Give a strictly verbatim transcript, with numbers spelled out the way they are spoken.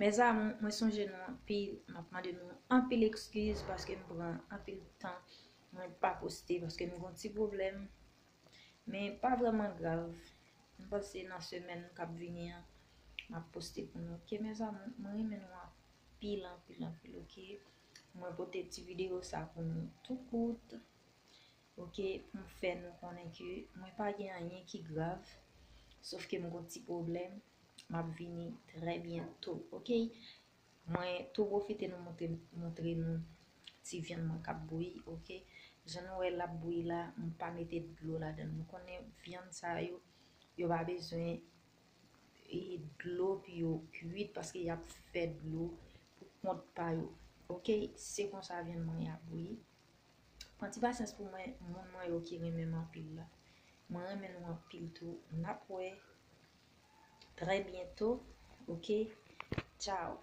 Mes amours, mwen sonje nou anpil, m ap mande nou anpil ekskiz paske m pran anpil tan mwen pa poste paske m gon ti pwoblèm. Men pa vrèman grav. M panse nan semèn k ap vini an, m ap poste pou nou. Ok, mes amours, mwen renmen nou anpil, anpil, anpil, ok? Mwen pote ti videyo sa pou nou tou kout, ok? Pou m fè nou konnen ke mwen pa gen anyen ki grav, sof ke m gon ti pwoblèm. M ap vini trè byento, ok? Mwen tou pwofite nou montre, montre nou ti vyann mwen k ap bouyi, ok? Jan nou wè l ap bouyi la, m pa mete dlo ladan l. Nou konnen vyann sa yo, yo pa bezwen e dlo pou yo kwit paske y ap fè dlo pou kont pa yo. Ok, se konsa vyann mwen ap bouyi. Pran ti pasyans pou mwen, moun mwen yo ki renmen m anpil la. Mwen renmen nou anpil tou. N ap wè trè byento. Ok, tchao.